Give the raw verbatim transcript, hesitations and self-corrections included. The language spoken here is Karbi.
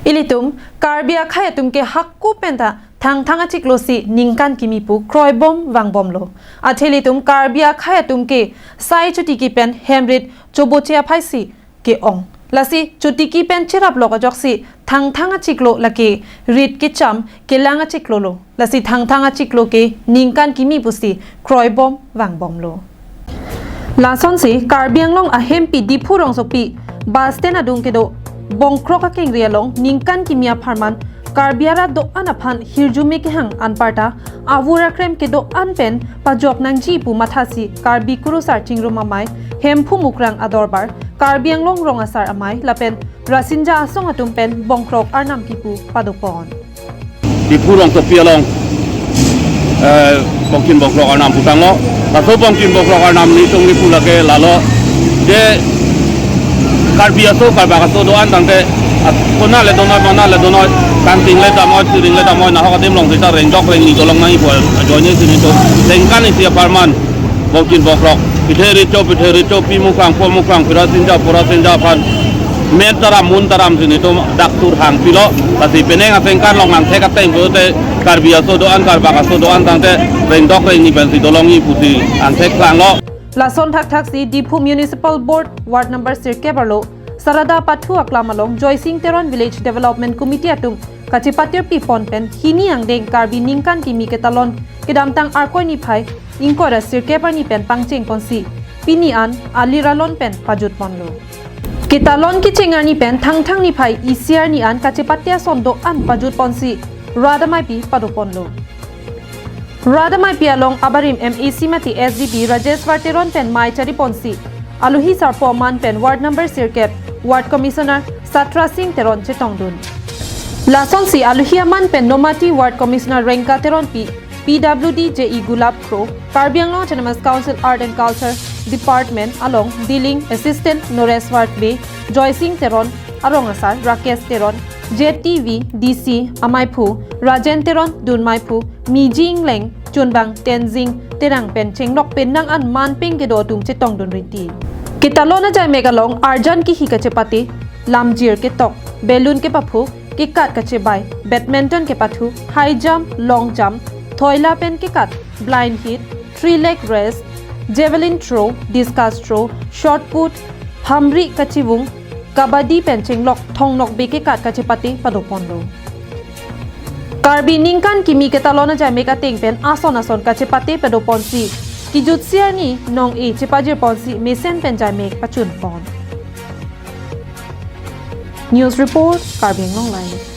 Ilitum Karbi akhei atum ke hako penta Thangthang achiklo si ningkan kimi pu kroibom vangbomlo. Athe ilitum Karbi akhei atum ke sai chotiki pen hem rit choboche aphai si ke-ong. Lasi chotiki pen cherap lok ajoksi Thangthang achiklo lake rit kecham kelang achiklolo. Lasi Thangthang achiklo ke ningkan kimi pusi kroibom vangbomlo. Lasonsi Karbi Anglong ahempi Diphu rongsopi bus stand adung kedo bongkrok akengri along ningkan kimi apharman Karbi arat do-an aphan hirjume kehang anparta avur akrem kedo-an pen pajok nangji pu mathasi Karbi Kurusar Chingrum Amei Hemphu Mukrang Adorbar, Karbi Anglong Rong Asar Amei lapen Rasinja Asong atum pen bongkrok arnam kipu padopon. Diphu rongsopi along, eh, bongkin bongkrok arnam putanglo. Laso bongkin bongkrok arnam nelitum kipu lake lalo. Je Karbi aso, Karbak aso do-an tangte, at-, konat le donoi, manat le donoi, kangting le damnoi, siring le damnoi, nahok adim along sita rengdok rengni dolong nangji pu ajoine si nelitum ningkan isi apharman bongkin bongkrok. Pithe rit cho, pithe rit cho, pi Mukrang, po Mukrang, pi Rasinja, po Rasinja aphan met taram, mun taram si nelitum dak thur hangpilo. Lasi penang aningkan along angthek ateng pulote Karbi aso do-an, Karbak aso do-an tangte rengdok rengni pensi dolongji pusi angthek klanglo. Lason thakthaksi Diphu Municipal Board Ward number sirkep arlo Sarada Pathu aklam along Joysing Teron Village Development Committee atum kachepatir pipon pen hini angdeng Karbi ningkan kimi ketalon kedamtang Arkoi niphai ingkoi ra sirkep arni pen pangcheng ponsi pini an alir alon pen pajut ponlo. Ketalon kecheng arni pen Thangthang niphai isi arni an kachepate ason do-an pajut ponsi rat ameipi padoponlo. Rat ameipi along abarim M A C mate S D P Rajeswar Teron pen mei chari ponsi alohi sarpo aman pen Ward number sirkep Ward Commissioner Satra Singh Teron chetongdun. Lasonsi alohi aman pen Nomati Ward Commissioner Rengka Teronpi, P W D J E Gulab Kro, Karbi Anglong Autonomous Council Art and Culture Department along Dealing Assistant Noreswar Bey, Joysing Teron, Arong Asar, Rakesh Teron, J T V D C Ameiphu, Rajen Teron, Dunmeiphu, Miji Ingleng, Chunbang Tenzing Terang pen chenglok pen nang an manpeng kedo atum chetongdun rinti. Ketalon ajaimek along arjan kihi kachepate, lamjir ketok, balloon kepaphuk, kekat kachebai, badminton kepathu, high jump, long jump, thoila pen kekat, blind hit, three leg race, javelin throw, discus throw, shot put, hamri kachivung, kabaddi pen chenglok thongnokbe kekat kachepate padoponlo. Karbi ningkan kimi ketalon ajaimek ateng pen ason ason kachepate padoponsi kijutsi arni nong-e chepajir ponsi mesen pen jaimek pachun pon. News report, Karbi Anglong Live.